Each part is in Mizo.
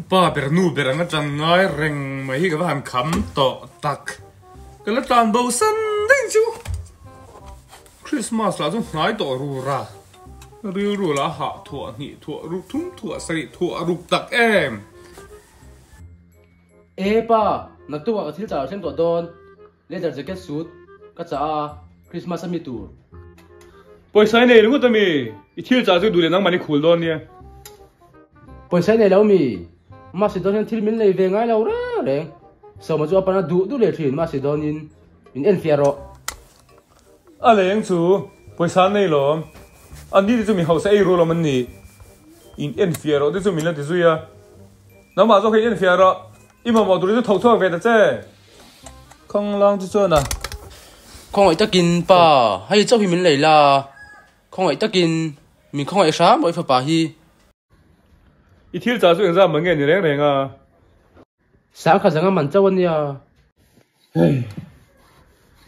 Pa ber nu ber anga tan ngai reng mai hi ka va han kham tawh tak. Ka la tlan bo san daih chu. Christmas lah chu hnai tawh ru ra. Rilru lah a hah thuah hnih thuah ruk thum thuah sarih thuah ruk tak em. E pa, naktuk ah ka thil chah lo thleng tawh dawn. Leather jacket suit ka chah a, Christmas a mi tur. Pawisa i nei ringawt ami? I thil chah chu duh leh nangmah ni khul dawn nia. Pawisa i nei lo mi? Macedon hian thil min lei ve ngai lo reng reng. Sawma chu a pana duh duh leh thin Macedon in min en fiah rawh. A leng chu pawisa an nei lawm. An ni te chu mi hausa ei ru lawm an ni. In en fiah rawh te chu min la ti zui a. Nangmah zawk hi in en fiah rawh. I mamawh tur chu tho chhuak ve ta che. Khawnglang chu chuan a. Khawngaih takin pa, hei chauh hi min lei la. Khawngaih takin min khawngaih hram rawh i fapa hi. I thil chah chu engzam mah nge ni reng reng a. Sangkha zanga man chauh a nia. Hei,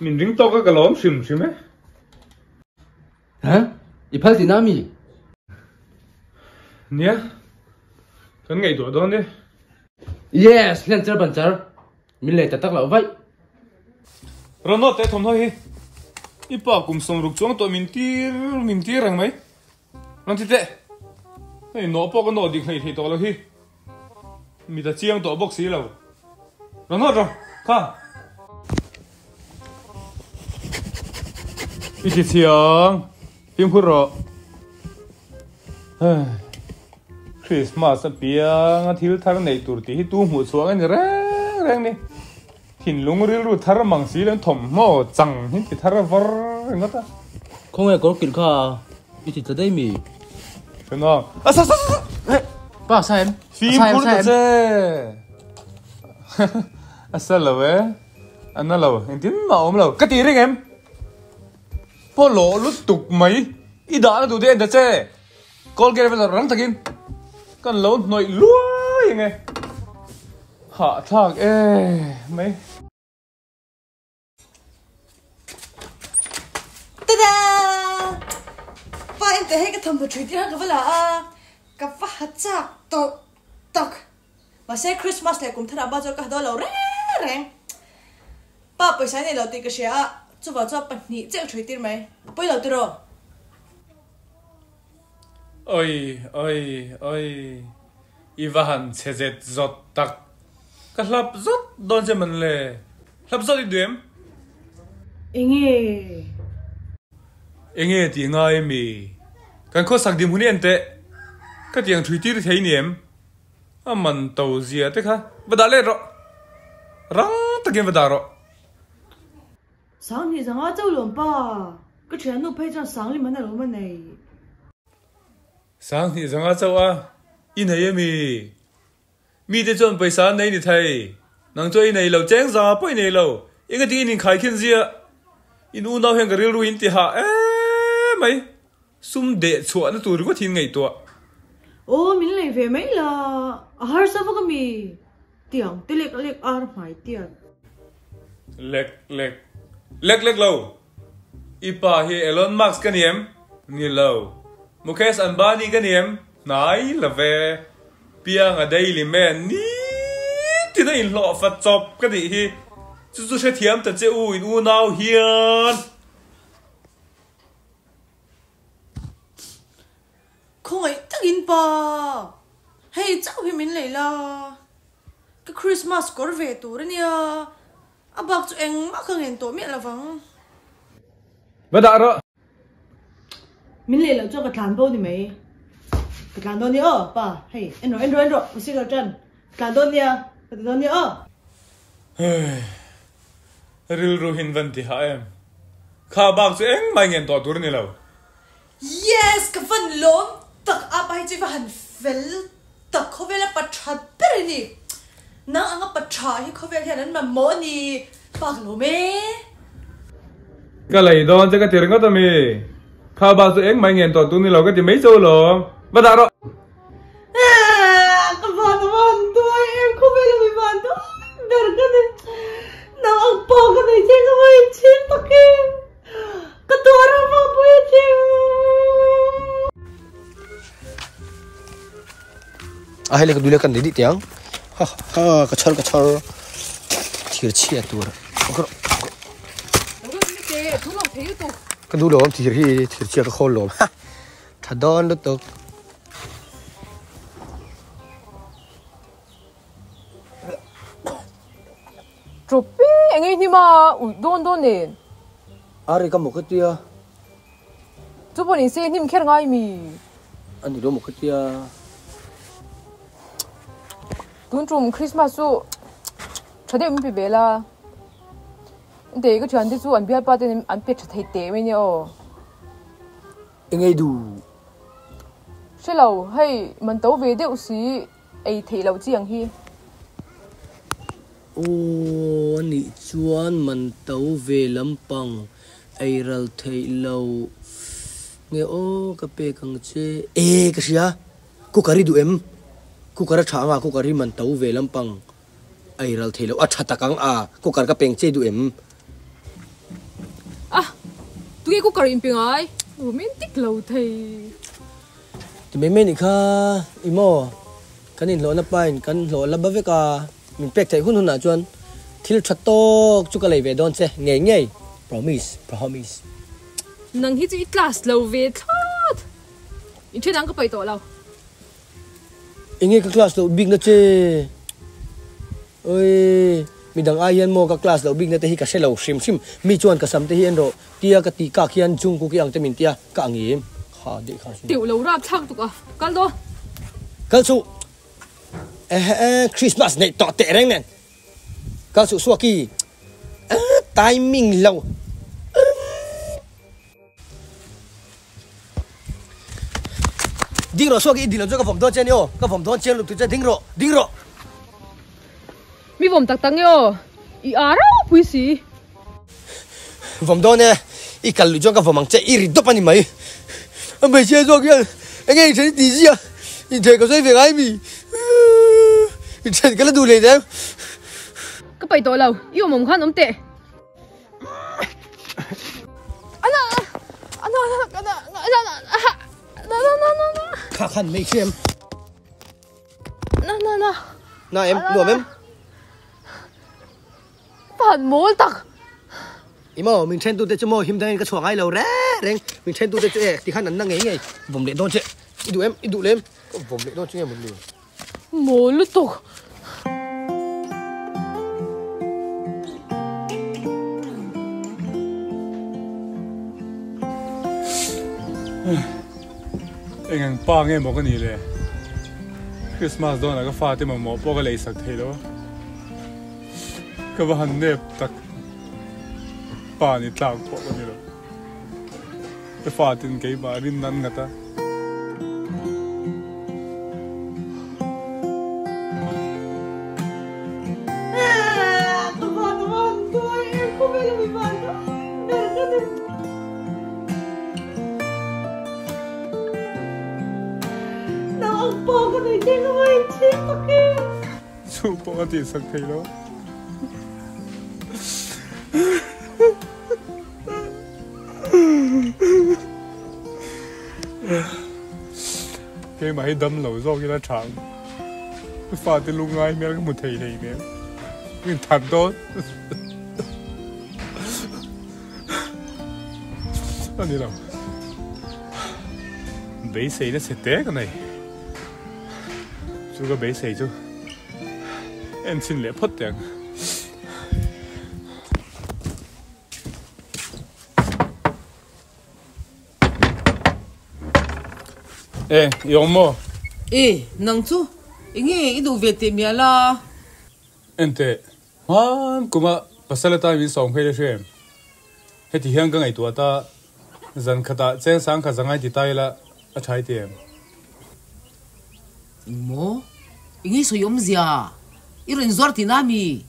min ring tawk a ka lawm hrim hrim e. Hah? I phal tihna a mi? Nia, kan ngaihtuah dawn e. Yes! Hlen char ban char, min lei tak tak loh vaih. Ronald te thawmhnaw hi i pa kum sawmruk chuang tawh min tir min tir reng mai. Rawn ti teh, hei nawh pawh ka nawh dik hleih theih tawh lo hi. Mit a chiang tawh bawk si lo. Rawn hawt rawh, kha. I ti chiang, fimkhur rawh. Christmas a piang a thil thar neih tur tih hi tu hmuh chhuah nge ni reng reng ni. Thinlung rilru thar mang si lo thawmhnaw chang hi ti thar var ringawt a. Khawnge kawr kilh kha i ti tla daih mi? Hrenga. A sa sa sa. Pa sa em? Fimkhur ta che. A sa lo e. A na lo. Engtin mah a awm lo. Ka ti ring em? Pawlawh lutuk mai. I dahna duh te en ta che. Colgate vel rang takin kan lo hnawih luai ang e. Hahthlak e mai. Tada! Pa en teh hei ka thawmhnaw thui tir kha ka va la a, ka va ha chak tawh tak. Mahse Christmas leh kum thar ah ba chuan ka ha dawn lo reng reng. Pa pawisa i nei lo tih ka hria a, chuvang chuan pahnih chiah ka thui tir mai. A pawi lo tiraw? Oi oi oi i va han chhe zet zawt tak ka hlap zawt dawn che man le hlap zawt i duh em? Enge? Enge tih ngai ami? Kan khawsak dim hun i en teh ka tiang thui tir thei ni em? A man to zia te kha va dah let rawh rang takin va dah rawh. Sanghnih zanga chauh lawm pa, ka thiannu phei chuan Sanglim an a lawm a nei. Sanghnih zanga chauh a, i nei ami? Mite chuan pawisa an nei ni thei, nang chuan i nei lo, cheng zanga pawh i nei lo, eng ating in inkhai khin ziah? In unau hian ka rilru in ti hah em mai, sum deh chhuahna tur ringawt hi in ngaihtuah. Aw min lei ve mai la, a harsa vak ami? Tiang te lek lek ar hmai tiat. Lek lek lek lek lo. I pa hi Elon Musk ka ni em? Ni lo. Mukesh Ambani ka ni em? Hnai lo ve. Pianga Daily Man ni tin a inhlawh fa chawp ka nih hi. Chu chu hrethiam ta che u in unau hian. Khawngaih takin pa, hei chauh hi min lei la, ka Christmas kawr ve tur a nia, a bak chu engmah ka ngen tawh miah lovang. Va dah rawh. Min lei loh chuan ka tlan bo ni mai. Ka tlan dawn nia aw, pa, hei en rawh en rawh en rawh, ka signal tan, ka tlan dawn nia, ka ti dawn nia aw. Hei, rilru hin van ti hah em. Kha bak chu engmah i ngen tawh tur a ni lo. Yes! Ka van lawm tak a pa hi chu i va han fel tak khawvela pa tha ber a ni. Nang anga pa tha hi khawvel hian an mamawh a ni. Pa ka lawm e. Ka lei dawn che ka ti ringawt a mi. Kha bak chu engmah i ngen tawh tur ni lo ka ti mai chauh lawm. Va dah rawh. Ka van a van duai em khawvela mi van duai ber ka ni. Nang ang pa ka nei che ka va inchhir tak em. Ka tuar a vang pawh i cheu. A hei le ka duh le kan nei dih teh ang ha ha ka chhar ka chhar thir chhia tur ka duh lo awm thir hi thir chhia ka khawl lo ha tha dawn lutuk. Tawpi eng ei hnim a uih dawn dawn nen. A ri ka maw ka tia. Chu pawh ni se hnim kher ngai mi. A ni lo maw ka tia. Tun tum Christmas chu tha deuh min pe ve la. Engte ka thiante chu an bialpa ten an pe tha thei teh mai nia aw. Eng ei duh? Hre lo, hei man to ve deuh si ei theih loh chi ang hi. Aw a nih chuan man to ve lampang ei ral theih lo nge aw ka pek ang che. E ka hria, cooker i duh em? Cooker a tha anga cooker hi man to ve lampang ei ral theih loh a tha tak ang a, cooker ka peng che duh em? A, tunge cooker in pe ngai? Romantic lo thei. Ti mai mai nih kha i maw? Kan inhlawhna pain kan hlawh la ba vek a, min pek theih hun hunah chuan thil tha tawk chu ka lei ve dawn che ngei ngei, promise, promise. Nang hi chu i class lo ve thlawt. Inthen ang ka paih tawh lo. Enge ka class loh bikna che? Awii, midang ai hian maw ka class loh bikna te hi ka hre lo hrim hrim. Mi chuan ka sam te hi en rawh tia ka tih kak hian Jungkook i ang te min tia ka ang em? Kha deh kha chu. Teuh lo rap thlak tuk a, kal dawn. Kal suh. Ehe, Christmas neih tawh teh reng nen. Kal suh Suaki. Timing lo. Ding rawh suak i dil lo chuan ka vawm dawn che ani aw, ka vawm dawn chiang lutuk che ding rawh, ding rawh. Mi vawm tak tak nge aw, i a ropui si. Vawm dawn e, i kal luh chuan ka vawm ang che, i ri dawp ani mai. A hmeichhia zawk hian enge inthen i tih zia, inthen ka sawi ve ngai mi, inthen ka la duh hlei nem. Ka paih tawh lo, i awm awm khan awm teh. Kha khan nei hrem. Na na na. Na em, nuam em. Pan mawl tak. Imo, min then tu te chu mo him dangin ka chhuah ngai lo re reng. Min then tu te chu e ti khan an na ngei ngei. Vawm leh dawn che. I duh em, i duh lem. Ka vawm leh dawn chu nge mawn ni. Maw lutuk. Eng ang pa nge maw ka nih le? Christmas dawnah ka fate mamawh pawh ka leisak thei lo a. Ka va han nep tak. Pa ni tlak pawh ka ni lo. Ka fatin keimah rin nan ngat a. Chu pawh a tihsak thei lo. Keimah hi dam lo zawk ila tha ang. Ka fate lungngai hmel ka hmu thei hlei nen. Min that dawn. A ni lo. Beisei na chhe te ka nei. Chu ka beisei chu en chhin leh phawt teh ang. E, i awm maw? E, nang chu enge i duh ve teh mial a? Enteh, hman kuma pasal atan min sawm phei la hre em? Heti hian ka ngaihtuah ta, zan khatah cheng sang khat zangai ti ta ila a tha i ti em? Eng maw? Enge sawi awmzia? I rawn zuar tihna mi?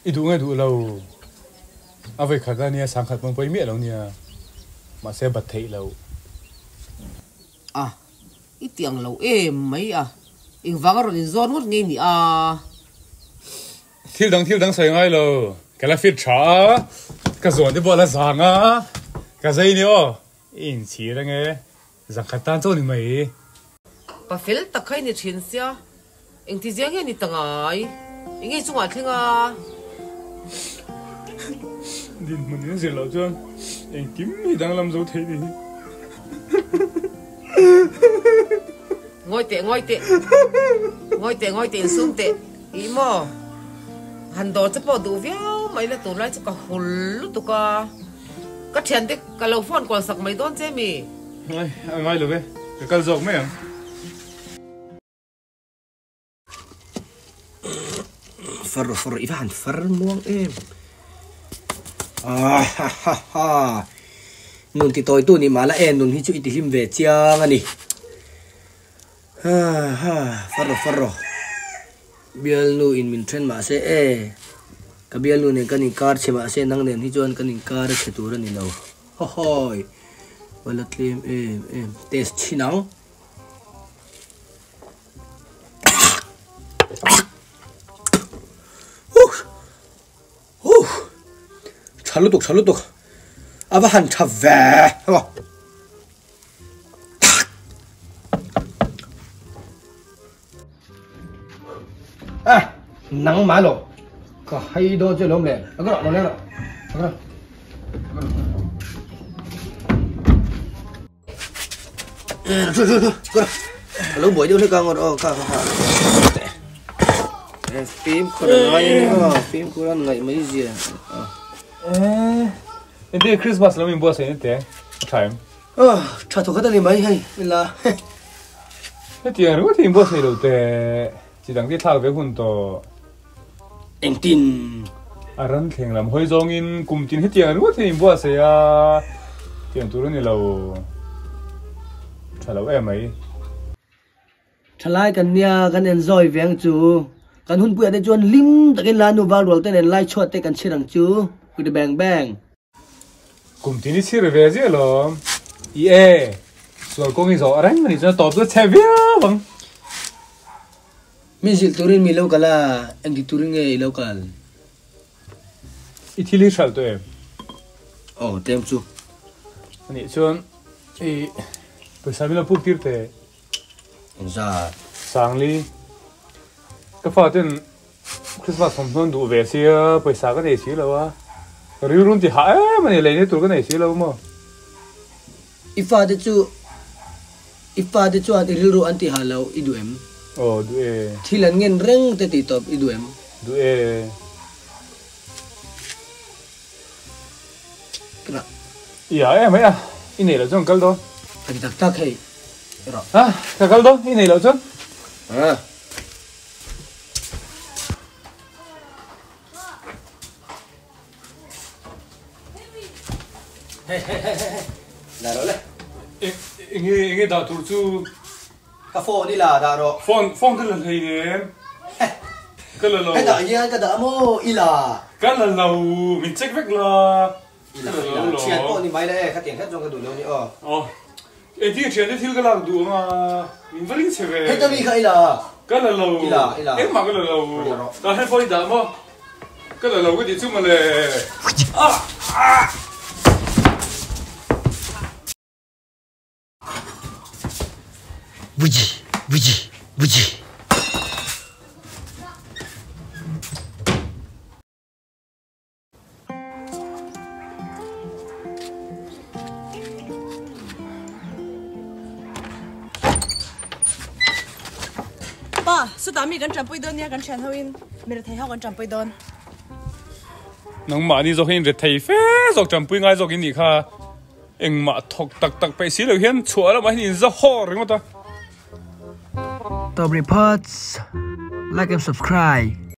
I duh nge duh lo? A vawi khat a nia, sangkhat pawn pawi miah lo nia. Mahse bat theih loh. A, i ti ang lo em mai a. Engvanga rawn inzawn ngawt nge ni a? Thil dang thil dang sawi ngai lo. Ka la fit tha a, ka zawn te pawh a la zang a, ka zei ni aw. I inchhir ange, zangkhat tan chaw ni mai. Pa fel tak kha i ni thin sia, engti zia nge ni ta ngai? Eng nge chungah thleng a? Dinhmun in zir loh chuan engkim hi danglam zo thei ni hi. Ngawi teh, ngawi teh. Ngawi teh, ngawi teh, insum teh. Ih maw? Han dawr che pawh duh viau mai la tunlai chu ka hul lutuk a. Ka thiante ka lo phone kual sak mai dawn che mi? Ngai, a ngai lo ve. Ka kal zawk mai ang. Far rawh far rawh i va han far muang em. Ah ha ha ha. Nun ti tawi tu ni mah la e nun hi chu i ti hlim ve chiang a ni. Ha ha far rawh far rawh. Bialnu in min then mah se e ka bialnu nen kan inkar chhe mah se nang nen hi chuan kan inkar a chhe tur a ni lo. Haw hawi. Va la tlem em em test chhin ang. Tha lutuk tha lutuk a va han tha ve hemaw a nang ma lo ka hai dawn che lawm le a ka rawh lo leng rawh a ka rawh Lo buai deuh hlek a ngawt aw kha kha kha fimkhur an ngai a ni aw fimkhur an ngaih mai zia Ente Christmas lam in buatsaih ni te a tha em? Aw tha thawk khat a ni mai hei ila Hetiang ringawt hi in buatsaih lo te chi dang te thlak ve hun tawh. Engtin? A ran thleng lam hawi zawngin kum tin hetiang ringawt hian in buatsaih a, tiang tur a ni lo. Tha lo em mai. Thalai kan nia, kan enjoy ve ang chu. Kan hunpuiah te chuan hlim takin la nu val rual te nen lai chhuat te kan chhir ang chu. Kuti bang bang. Kum tin i chhir ve ziah lawm. I e, sual kawng i zawh reng a nih chuan a tawp chu a chhe viau ang. Min zilh turin mi lo kal a, engti turin nge i lo kal? I thil hi hralh tawh em? Aw, tlem chu. A nih chuan i pawisa min lo puk tir teh. Engzat? Sangli, ka faten Christmas thawmhnaw an duh ve sia, pawisa ka nei si lo a, ka rilru an ti hah em a ni, lei nei tur ka nei si lo maw? I fate chu, i fate chuan i rilru an ti hah lo i duh em? Aw, duh e. Thil an ngen reng te tih tawp i duh em? Duh e. I hah em mai a, i nei loh chuan kal dawn. Ka ti tak tak hei, rawh. Ha, ka kal dawn, i nei loh chuan. Ha. Hei hei hei hei dah rawh le. Enge enge dah tur chu? Ka phone i la dah rawh. Phone phone ka la hlei nem. Ka la lo. Hetah hian ka dah maw i la. Ka la lo min check vek la. I la i la thian pawh ni mai la e khatiang khat zawng ka duh lo ni aw. Aw engtin thian te thil ka lak duh anga min va ring che ve. Heta mi kha i la. Ka la lo. I la i la. Engmah ka la lo. Tah hian phone i dah maw? Ka la lo ka tih chu mawle. Ah ah. Vuji vuji vuji. Pa, sutah mi kan tanpui dawn nia kan thian ho in mi rethei ho kan tanpui dawn. Nangmahni zawk hian rethei fe zawk tanpui ngai zawk in nih kha engmah thawk tak tak peih si lo hian chhuah lamah hian in za haw ringawt a. Top Reports, like and subscribe.